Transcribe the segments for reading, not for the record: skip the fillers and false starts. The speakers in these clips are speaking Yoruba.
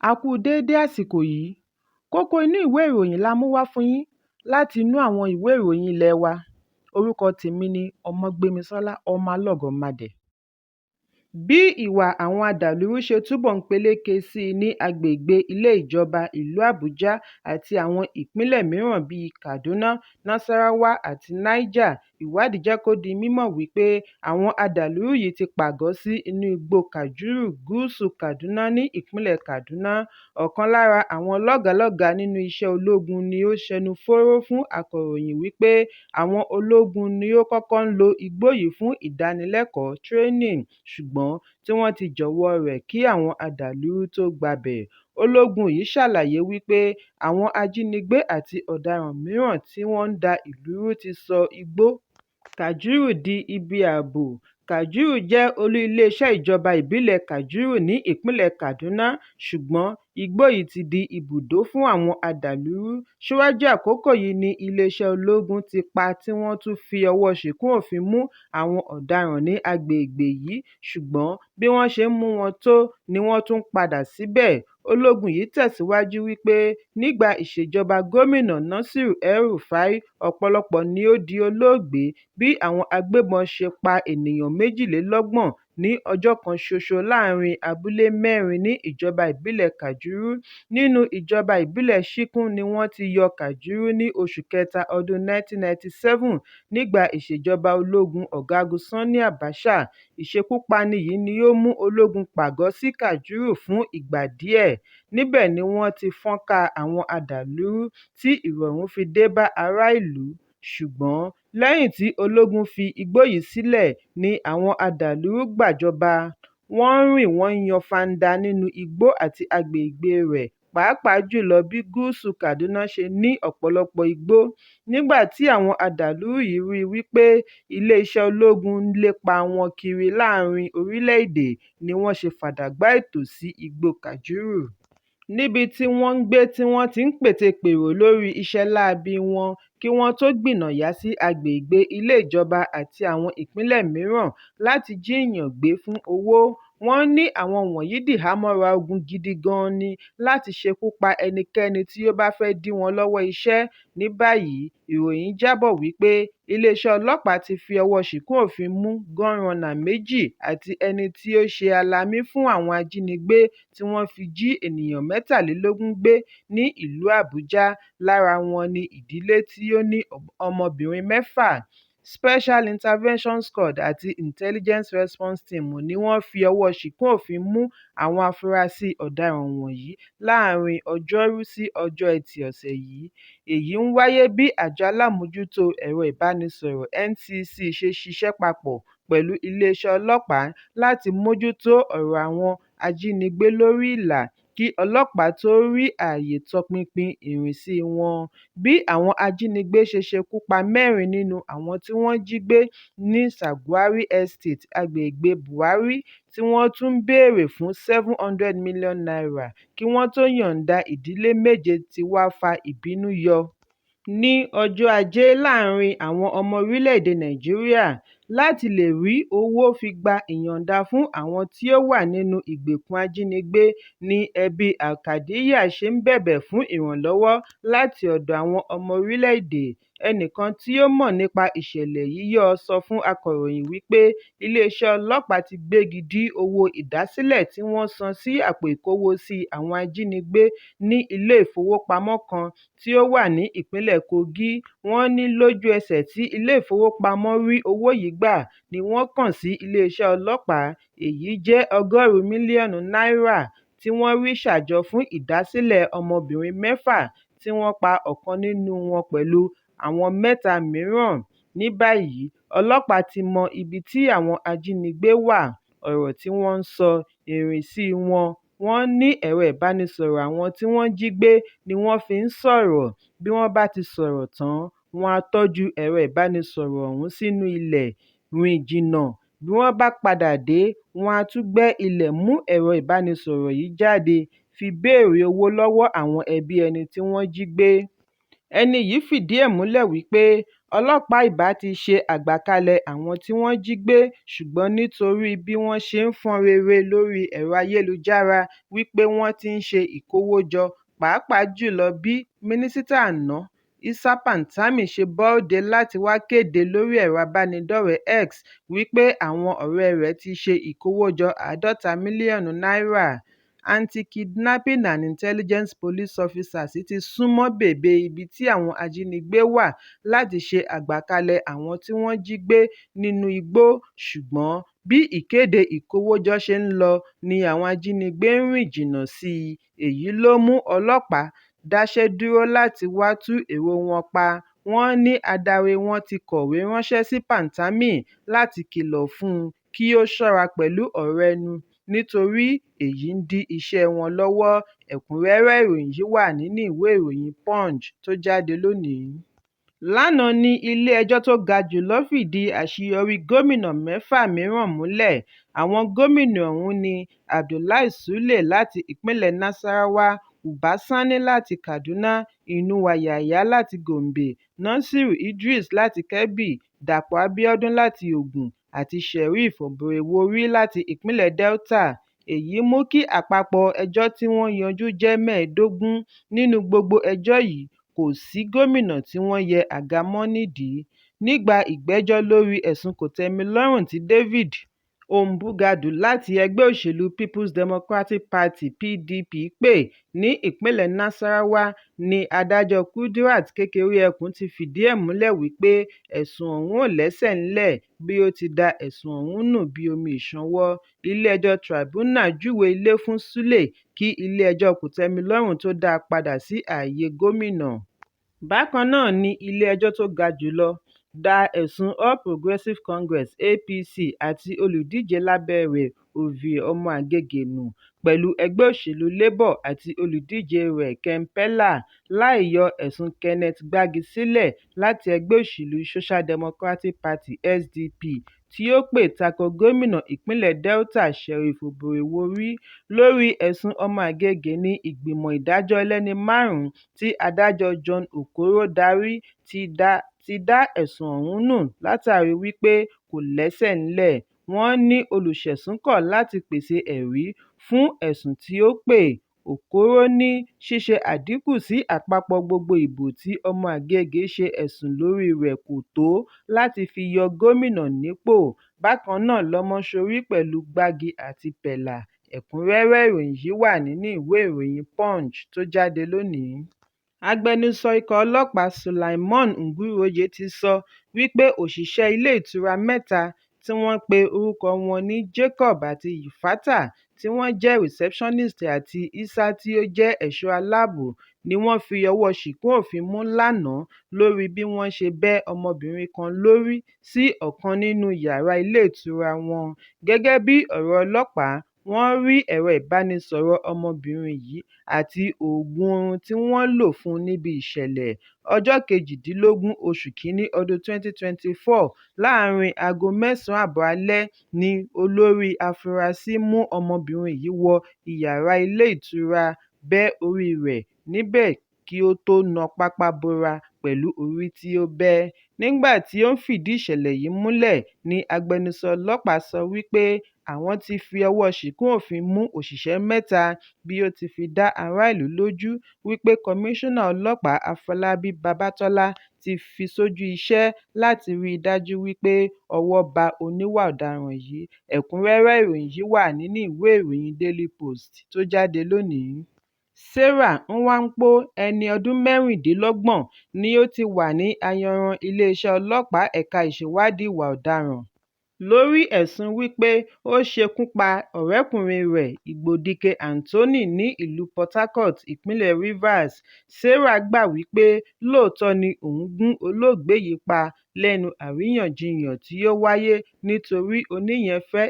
A kú déédé àsìkò yìí. Kókó inú ìwé ìròyìn la mú wá fún yín láti inú àwọn ìwé ìròyìn ilé wa. Orúkọ tèmi ni Ọmọgbémisọ́lá Ọmọlọ́gọ̀mádẹ. Bí ìwà àwọn adàlúrú ṣe túbọ̀ ń peléke sí i ní agbègbè ilé ìjọba ìlú Àbújá àti àwọn ìpínlẹ̀ mìíràn bíi Kaduna, Nasarawa àti Niger, ìwádìí jẹ́ kó di mímọ̀ wípé àwọn adàlúrú yìí ti pàgọ́ sí inú igbóo Kajuru, gúúsù Kaduna ní ìpínlẹ̀ Kaduna. Ọ̀kan lára àwọn lọ́gàálọ́gàá nínú iṣẹ́ ológun ni ó ṣẹnu fóró fún akọ̀ròyìn wípé àwọn ológun ni ó kọ́kọ́ ń lo igbó yìí fún ìdánilẹ́kọ̀ọ́ "training", ṣùgbọ́n tí wọ́n ti jọ̀wọ́ọ rẹ̀ kí àwọn adàlúrú tó gbabẹ̀. Ológun yìí ṣàlàyé wípé àwọn ajínigbé àti ọ̀daràn mìíràn tí wọ́n ń da ìlú rú ti sọ igbó Kajuru di ibi ààbò. Kajuru jẹ́ olú iléeṣẹ́ ìjọba ìbílẹ̀ Kajuru ní ìpínlẹ̀ Kaduna, ṣùgbọ́n igbó yìí ti di ibùdó fún àwọn adàlúrú. Síwájú àkókò yìí ni iléeṣẹ́ ológun ti pa tí wọ́n tún fi ọwọ́ ṣìkún òfin mú àwọn ọ̀daràn ní agbègbè yìí, ṣùgbọ́n bí wọ́n ṣe ń mú wọn tó ni wọ́n tún ń padà síbẹ̀. Ológun yìí tẹ̀síwájú wípé nígbà ìṣèjọba gómìnà Nasir El-Rufai, ọ̀pọ̀lọpọ̀ ni ó di olóògbé bí àwọn agbébọn ṣe pa ènìyàn 22 ní ọjọ́ kan ṣoṣo láàárín abúlé mẹ́rin ní ìjọba ìbílẹ̀ Kajuru. Nínú ìjọba ìbílẹ̀ Chikun ni wọ́n ti yọ Kajuru ní oṣù kẹta ọdún 1997 nígbà ìṣèjọba ológun Ọ̀gágun Sani Abacha. Ìṣekúpani yìí ni ó mú ológun pàgọ́ sí Kajuru fún ìgbà díẹ̀. Níbẹ̀ ni wọ́n ti fọ́nká àwọn adàlúrú tí ìrọ̀rùn fi dé bá ará ìlú. Ṣùgbọ́n lẹ́yìn tí ológun fi igbó yìí sílẹ̀ ni àwọn adàlúrú gbàjọba. Wọ́n ń rìn wọ́n ń yan fanda nínú igbó àti agbègbèe rẹ̀ pàápàá jùlọ bí gúúsù Kaduna ṣe ní ọ̀pọ̀lọpọ̀ igbó. Nígbà tí àwọn adàlúrú yìí rí i wípé iléeṣẹ́ ológun ń lépa wọn kiri láàárín orílẹ̀-èdè ni wọ́n ṣe fàdàgbá ètò sí igbóo Kajuru, níbi tí wọ́n ń gbé tí wọ́n ti ń pète-pèrò lórí iṣẹ́ láabi wọn kí wọ́n tó gbìnàyá sí agbègbè ilé ìjọba àti àwọn ìpínlẹ̀ mìíràn láti jí èèyàn gbé fún owó. Wọ́n ní àwọn wọ̀nyí dìhámọ́ra ogun gidi gan-an ni láti ṣekú pa ẹnikẹ́ni tí ó bá fẹ́ dí wọn lọ́wọ́ iṣẹ́. Ní báyìí, ìròyìn jábọ̀ wípé iléeṣẹ́ ọlọ́pàá ti fi ọwọ́ọ ṣìkún òfin mú gun-runner méjì àti ẹni tí ó ṣe alamí fún àwọn ajínigbé tí wọ́n fi jí ènìyàn 23 gbé ní ìlú Àbújá. Lára wọn ni ìdílé tí ó ní ọmọbìnrin mẹ́fà. Special Intervention Squad àti Intelligence Response Team ni wọ́n fi ọwọ́ọ ṣìkún òfin mú àwọn afurasí ọ̀daràn wọ̀nyí láàárín Ọjọ́rú sí ọjọ́ Ẹtì ọ̀sẹ̀ yìí. Èyí ń wáyé bí Àjọ Alámòójútó Ẹ̀rọ-ìbánisọ̀rọ̀ (NCC) ṣe ṣiṣẹ́ papọ̀ pẹ̀lú iléeṣẹ́ ọlọ́pàá láti mójútó ọ̀rọ̀ àwọn ajínigbé lórí ìlà kí ọlọ́pàá tó rí àyè tọpinpin ìrìnsí wọn. Bí àwọn ajínigbé ṣe ṣekú pa mẹ́rin nínú àwọn tí wọ́n jí gbé ní Sagwari Estate, agbègbèe Bwari, tí wọ́n tún ń béèrè fún ₦700 million kí wọ́n tó yọ̀ǹda ìdílé méje ti wá fa ìbínú yọ ní ọjọ́ Ajé láàárín àwọn ọmọ orílẹ̀-èdè Nàìjíríà láti lè rí owó fi gba ìyọ̀ǹda fún àwọn tí ó wà nínú ìgbèkùn ajínigbé ni ẹbí Al-Khafaji ṣe ń bẹ̀bẹ̀ fún ìrànlọ́wọ́ láti ọ̀dọ̀ àwọn ọmọ orílẹ̀-èdè. Ẹnìkan tí ó mọ̀ nípa ìṣẹ̀lẹ̀ yìí yọ sọ fún akọ̀ròyìn wípé iléeṣẹ́ ọlọ́pàá ti gbégi dí owó ìdásílẹ̀ tí wọ́n san sí àpò ìkówósí àwọn ajínigbé ní ilé-ìfowópamọ́ kan tí ó wà ní ìpínlẹ̀ Kogi. Wọ́n ní lójú ẹsẹ̀ tí ilé-ìfowópamọ́ rí owó yìí gbà ni wọ́n kàn sí iléeṣẹ́ ọlọ́pàá. Èyí jẹ́ ọgọ́rùn-ún mílíọ̀nù náírà tí wọ́n rí ṣà jọ fún ìdásílẹ̀ ọmọbìnrin mẹ́fà tí wọ́n pa ọ̀kan nínú wọn pẹ̀lú àwọn mẹ́ta mìíràn. Ní báyìí, ọlọ́pàá ti mọ ibi tí àwọn ajínigbé wà, ọ̀rọ̀ tí wọ́n ń sọ, ìrìnsí wọn. Wọ́n ní ẹ̀rọ ìbánisọ̀rọ̀ àwọn tí wọ́n jí gbé ni wọ́n fi ń sọ̀rọ̀. Bí wọ́n bá ti sọ̀rọ̀ tán, wọ́n á tọ́jú ẹ̀rọ ìbánisọ̀rọ̀ ọ̀hún sínú ilẹ̀, rìn jìnnà. Bí wọ́n bá padà dé, wọ́n á tún gbẹ́ ilẹ̀ mú ẹ̀rọ ìbánisọ̀rọ̀ yìí jáde fi béèrè owó lọ́wọ́ àwọn ẹbí ẹni tí wọ́n jí gbé. Ẹni yìí fìdí ẹ̀ múlẹ̀ wípé Ọlọ́pàá ìbá ti ṣe àgbàkalẹ̀ àwọn tí wọ́n jí gbé ṣùgbọ́n nítorí bí wọ́n ṣe ń fọn rere lórí ẹ̀rọ ayélujára wípé wọ́n ti ń ṣe ìkówójọ, pàápàá jù lọ bí Mínísítà àná Isa Pantami ṣe bóde láti wá kéde lórí ẹ̀rọ ìbánidọ́rẹ̀ẹ́ X wípé àwọn ọ̀rẹ́ẹ rẹ̀ ti ṣe ìkówójọ 50 mílíọ̀nù náírà. Anti-Kidnapping and Intelligence Police Officers ti sún mọ́ bèbè ibi tí àwọn ajínigbé wà láti ṣe àgbàkalẹ̀ àwọn tí wọ́n jí gbé nínú igbó, ṣùgbọ́n bí ìkéde ìkówójọ ṣe ń lọ ni àwọn ajínigbé ń rìn jìnnà sí i, èyí ló mú ọlọ́pàá dáṣẹ́ dúró láti wá tú èrò wọn pa. Wọ́n ní adarí wọn ti kọ̀wé ránṣẹ́ sí Pantami láti kìlọ̀ fún un kí ó ṣọ́ra pẹ̀lú ọ̀rọ̀ ẹnu nítorí èyí ń dí iṣẹ́ẹ wọn lọ́wọ́. Ẹ̀kúnrẹ́rẹ́ ìròyìn yìí wà nínú ìwé ìròyìn Punch tó jáde lónìí. Lánàá ní Ilé-ẹjọ́ tó ga jù lọ fìdí àṣeyọrí gómìnà mẹ́fà mìíràn múlẹ̀. Àwọn gómìnà ọ̀hún ni Abdullahi Sule láti ìpínlẹ̀ Nasarawa, Uba Sani láti Kaduna, Inuwa Yahaya láti Gombe, Nasir Idris láti Kebbi, Dapo Abiodun láti Ogun àti Sheriff Oborevwori láti ìpínlẹ̀ Delta. Èyí mú kí àpapọ̀ ẹjọ́ tí wọ́n yanjú jẹ́ 15. Nínú gbogbo ẹjọ́ yìí, kò sí gómìnà tí wọ́n yẹ àga mọ́ nídìí. Nígbà ìgbẹ́jọ́ lórí ẹ̀sùn kòtẹ́milọ́rùn tí David Ombugadu láti ẹgbẹ́ òṣèlú People's Democratic Party (PDP) pè ní ìpínlẹ̀ Nasarawa ní Adájọ́ Kudirat Kekere-Ekun ti fìdí ẹ̀ múlẹ̀ wípé ẹ̀sùn ọ̀hún ò lẹ́sẹ̀ ńlẹ̀ bí ó ti da ẹ̀sùn ọ̀hún nù bí omi ìṣanwọ́. Ilé-ẹjọ́ Tribunal júwe ilé fún Sule kí Ilé-ẹjọ́ Kòtẹ́milọ́rùn tó dá a padà sí ààyè gómìnà. Bákan náà ni Ilé-ẹjọ́ tó ga jù lọ da ẹ̀sùn All Progressive Congress (APC) àti olùdíje lábẹ́ẹ rẹ̀ Ovie Omo-Agege nù pẹ̀lú ẹgbẹ́ òṣèlú Labour àti olùdíje rẹ̀ Ken Pela, láì yọ ẹ̀sùn Kenneth Gbagi sílẹ̀ láti ẹgbẹ́ òṣèlú Social Democratic Party (SDP) tí ó pè tako gómìnà ìpínlẹ̀ Delta Sheriff Oborevwori. Lórí ẹ̀sùn Omo-Agege ní ìgbìmọ̀ ìdájọ́ ẹlẹ́ni márùn-ún tí adájọ́ John Okoro darí ti da ẹ̀sùn ọ̀hún nù látàrí wípé kò lẹ́sẹ̀ ńlẹ̀. Wọ́n ní olùṣẹ̀sùn kọ̀ láti pèsè ẹ̀rí fún ẹ̀sùn tí ó pè. Okoro ní ṣíṣe àdínkù sí àpapọ̀ gbogbo ìbò tí Omo-Agege ṣe ẹ̀sùn lóríi rẹ̀ kò tó láti fi yọ gómìnà nípò. Bákan náà lọmọ ṣe rí pẹ̀lú Gbagi àti Pela. Ẹ̀kúnrẹ́rẹ́ ìròyìn yìí wà nínú ìwé ìròyìn Punch tó jáde lónìí. Agbẹnusọ ikọ̀ ọlọ́pàá Sulaiman Nguroje ti sọ wípé òṣìṣẹ́ ilé ìtura mẹ́ta tí wọ́n pe orúkọ wọn ní Jacob àti Ìfátà tí wọ́n jẹ́ receptionist àti Isah tí ó jẹ́ ẹ̀ṣọ́ aláàbò ni wọ́n fi ọwọ́ ṣìkún òfin mú lánàá lórí bí wọ́n ṣe bẹ́ ọmọbìnrin kan lórí sí ọ̀kan nínú yàrá ilé ìtura wọn. Gẹ́gẹ́ bí ọ̀rọ̀ ọlọ́pàá, wọ́n rí ẹ̀rọ ìbánisọ̀rọ̀ ọmọbìnrin yìí àti òògùn oorun tí wọ́n lò fún un níbi ìṣẹ̀lẹ̀. Ọjọ́ 18 oṣù kìíní ọdún 2024 láàárín aago 9:30 alẹ́ ni olórí afurasí mú ọmọbìnrin yìí wọ ìyàrá ilé ìtura, bẹ́ oríi rẹ̀ níbẹ̀ kí ó tó na pápá bora pẹ̀lú orí tí ó bẹ́. Nígbà tí ó ń fìdí ìṣẹ̀lẹ̀ yìí múlẹ̀ ní agbẹnusọ ọlọ́pàá sọ wípé àwọn ti fi ọwọ́ ṣìkún òfin mú òṣìṣẹ́ mẹ́ta bí ó ti fi dá ará ìlú lójú wípé Kọmíṣánná Ọlọ́pàá Afọlábí Babátọ́lá ti fi sójú iṣẹ́ láti rí i dájú wípé ọwọ́ ba oníwà ọ̀daràn yìí. Ẹ̀kúnrẹ́rẹ́ ìròyìn yìí wà nínú ìwé ìròyìn Daily Post tó jáde lónìí. Sarah Nwankpo, ẹni ọdún 26, ni ó ti wà ní ayanran iléeṣẹ́ ọlọ́pàá ẹ̀ka ìṣèwádìí ìwà ọ̀daràn lórí ẹ̀sùn wípé ó ṣekú pa ọ̀rẹ́kùnrin rẹ̀ Igbodige Anthony ní ìlú Port Harcourt, ìpínlẹ̀ Rivers. Sarah gbà wípé lóòótọ́ ni òun gún olóògbé yìí pa lẹ́nu àríyànjiyàn tí ó wáyé nítorí oníyẹn fẹ́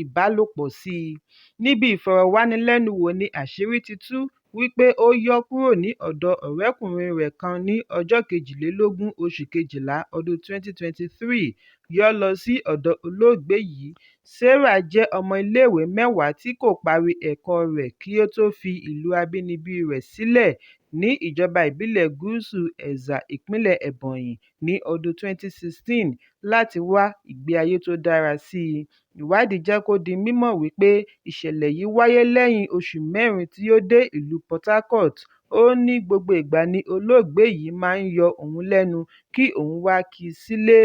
ìbálòpọ̀ sí i. Níbi ìfọ̀rọ̀wánilẹ́nuwò ní àṣírí ti tú wípé ó yọ́ kúrò ní ọ̀dọ̀ ọ̀rẹ́kùnrin rẹ̀ kan ní ọjọ́ 22 oṣù kejìlá ọdún 2023 yọ́ lọ sí ọ̀dọ̀ olóògbé yìí. Sarah jẹ́ ọmọ iléèwé mẹ́wàá tí kò parí ẹ̀kọ́ọ rẹ̀ kí ó tó fi ìlú abínibí rẹ̀ sílẹ̀ ní ìjọba ìbílẹ̀ Gúúsù Ezza ìpínlẹ̀ Ebonyi ní ọdún 2016 láti wá ìgbé ayé tó dára sí i. Ìwádìí jẹ́ kó di mímọ̀ wípé ìṣẹ̀lẹ̀ yìí wáyé lẹ́yìn oṣù mẹ́rin tí ó dé ìlú Port Harcourt. Ó ní gbogbo ìgbà ni olóògbé yìí máa ń yọ òun lẹ́nu kí òun wá kí i sílé.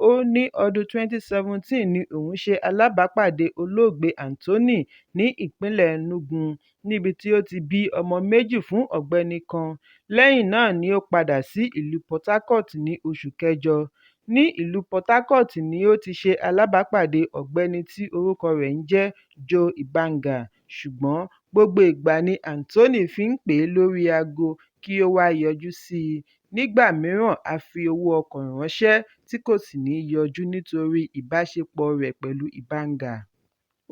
Ó ní ọdún 2017 ni òun ṣe alábàápàdé olóògbé Anthony ní ìpínlẹ̀ Enugu níbi tí ó ti bí ọmọ méjì fún ọ̀gbẹ́ni kan. Lẹ́yìn náà ni ó padà sí ìlú Port Harcourt ní oṣù kẹjọ. Ní ìlú Port Harcourt ni ó ti ṣe alábàápàdé ọ̀gbẹ́ni tí orúkọ rẹ̀ ń jẹ́ Joe Ibanga, ṣùgbọ́n gbogbo ìgbà ni Anthony fi ń pè é lórí aago kí ó wá yọjú sí i, nígbà mìíràn á fi owó ọkọ̀ ránṣẹ́ tí kò sì ní í yọjú nítorí ìbáṣepọ̀ rẹ̀ pẹ̀lú Ibanga.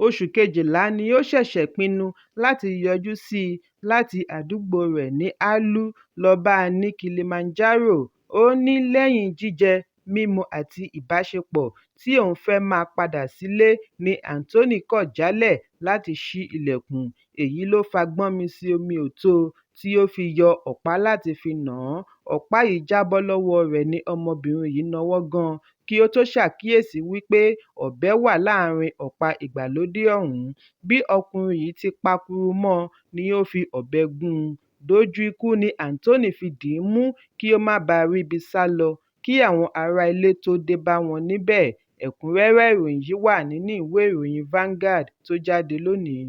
Oṣù kejìlá ni ó ṣẹ̀ṣẹ̀ pinnu láti yọjú sí i láti àdúgbò rẹ̀ ní Aluu lọ bá a ní Kilimanjaro. Ó ní lẹ́yìn jíjẹ, mímu àti ìbáṣepọ̀ tí òun fẹ́ máa padà sílé ni Anthony kọ̀ jálẹ̀ láti ṣí ilẹ̀kùn, èyí ló fa gbọ́nmi-síi-omi-ò-tóo tí ó fi yọ ọ̀pá láti fi nà án, ọ̀pá yìí já bọ́ lọ́wọ́ rẹ̀ ni ọmọbìnrin yìí nawọ́ gan kí ó tó ṣàkíyèsí wípé ọ̀bẹ wà láàárín ọ̀pá ìgbàlódé ọ̀hún. Bí ọkùnrin yìí ti pakuru mọ́ ọn ni ó fi ọ̀bẹ gún un. Dójú ikú ni Anthony fi dì í mú kí ó má bàa ríbi sálọ kí àwọn ará ilé tóó dé bá wọn níbẹ̀. Ẹ̀kúnrẹ́rẹ́ ìròyìn yìí wà nínú ìwé ìròyìn Vanguard tó jáde lónìí.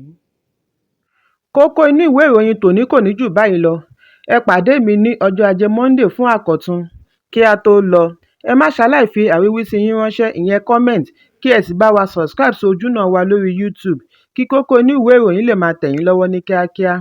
Kókó inú ìwé ìròyìn tòní kò ní jù báyìí lọ. Ẹ pàdé mi ní ọjọ́ Ajé Monday fún àkọ́tún. Kí á tó lọ, ẹ má ṣaláì fi àríwísí yín ránṣẹ́ ìyẹn comment kí ẹ sì bá wa subscribe sí ojúnà wa lórí YouTube kí kókó inú ìwé ìròyìn lè máa tẹ̀ yín lọ́wọ́ ní kíákíá.